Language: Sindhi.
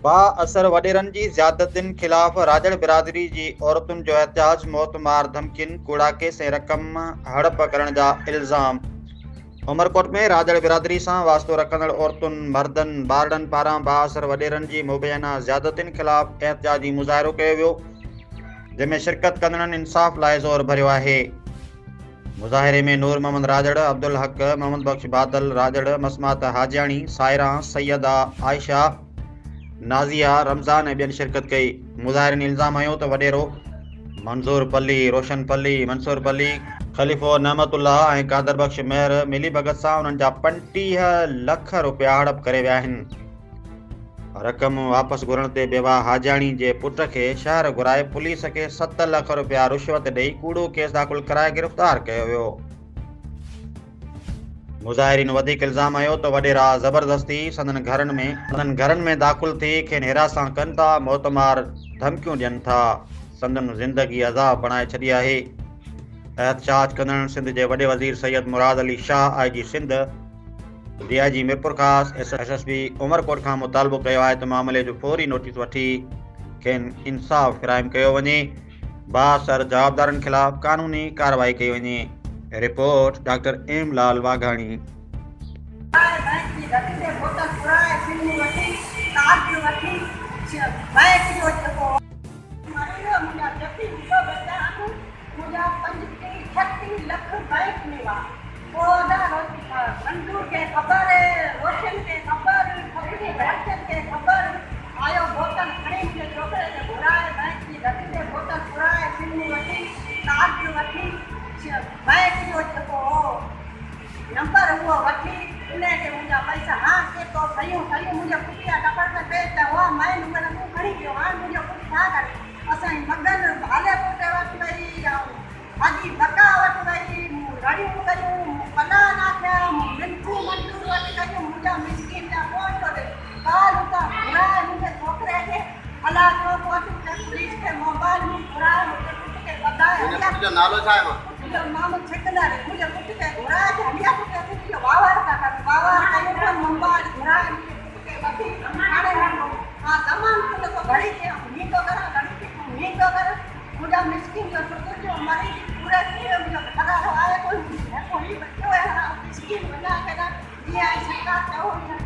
بااثر وڏيرن جي زيادتين خلاف راڄڙ برادري جي عورتن جو احتجاج، موتمار ڌمڪين، ڪوڙا ڪيس ۽ رقم هڙپ ڪرڻ جا الزام. عمرڪوٽ ۾ راڄڙ برادري سان واسطو رکندڙ عورتن، مردن، ٻارڙن پاران بااثر وڏيرن جي مبينا زيادتين خلاف احتجاجي مظاهرو ڪيو ويو، جنهن ۾ شرڪت ڪندڙن انصاف لاء زور ڀريو آهي. مظاهري ۾ نور محمد راڄڙ، عبدالحق، محمد بخش بادل راڄڙ، مسمات حاجياڻي، سائره، سيده عائشه، نازيه، رمضان ۽ ٻين شرڪت ڪئي. مظاهرين الزام هنيو ته وڏيرو منظور پلي، روشن پلي، منصور پلي، خليفو نعمت الله ۽ قادر بخش مهر ملي ڀڳت سان انهن جا 35 لک رپيا هڙپ ڪري ويا آهن. رقم واپس گهرڻ تي بيواهه حاجياڻي جي پٽ کي شهر گهرائي پوليس کي 7 لک رپيا رشوت ڏئي ڪوڙو ڪيس داخل ڪرائي گرفتار ڪيو ويو. مظاهرين وڌيڪ الزام هنيو ته وڏيرا زبردستي سندن گهرن ۾ سندن گهرن ۾ داخل ٿي کين هراسان ڪن ٿا، موتمار ڌمڪيون ڏين ٿا، سندن زندگي عذاب بڻائي ڇڏي آهي. احتجاج ڪندڙن سنڌ جي وڏي وزير Syed Murad Ali Shah, I G Sindh, D I G Mirpurkhas, S S P Umerkot کان مطالبو ڪيو آهي ته معاملي جو فوري نوٽيس وٺي کين انصاف فراهم ڪيو وڃي، بااثر جوابدارن خلاف قانوني ڪارروائي ڪئي وڃي، رپورٽ ڊاڪٽر ايم لال واگهاڻي. پوء ادا منظور کي خبر، روشن کي خبر، سڀني ڀائٽين کي خبر، آيو بوتل کڻي منهنجي ڇوڪري کي گهرائي بئنڪ جي گهٽي تي بوتل گهرائي سمون وٺي ڪارڊ وٺي بئنڪ جو جيڪو هو نمبر اهو وٺي انهي کي منهنجا پئسا هاڻ ڪي تو صحيحون صحيحون منهنجي پٽ جا ٽپڙ ۾ پيش ته هئا مئن اهي نه تون کڻي ويو هاڻ منهنجو پٽ ڇا ڪري اسان جي مگن ڀالي پوٽي وٽ وئي ۽ حاجي بقا وٽ وئي، مون رڙيون ڪيون، مون پناهه ناکيا، مون منٿون منظور وٽ ڪيون، منهنجا مسڪين جا ڪونه ٿو ڏي. ڪالهه اتان گهرائي منهنجي ڇوڪري کي الا ڇو پهتي ته پوليس کي موبائل ۾ گهرائي منهنجي پٽ کي ٻڌائي هليا. پٽ جو نالو ڇا آهي مان؟ پٽ جو محمد سڪندر. منهنجي پٽ کي گهرائي ته هليا پٽ اسين تنهنجو واهوار ٿا ڪريون. واهوار ڪيون ته موبائل گهرائي منهنجي پٽ کي ٻڌي هاڻي ها ضمانت نه ٿو گهڙي ٿئي آئون هيئن ٿو ڪران گهڙي ٿي تون هيئن ٿو ڪر. منهنجا مسڪين جو شڪر جو مري پوري ٿي ويو منهنجو گهر وارو آيو ڪونه هڪ هي بچو آهي هاڻ آئون مسڪين وڃان ڪيڏانهن جيئن آئي سرڪار چئو.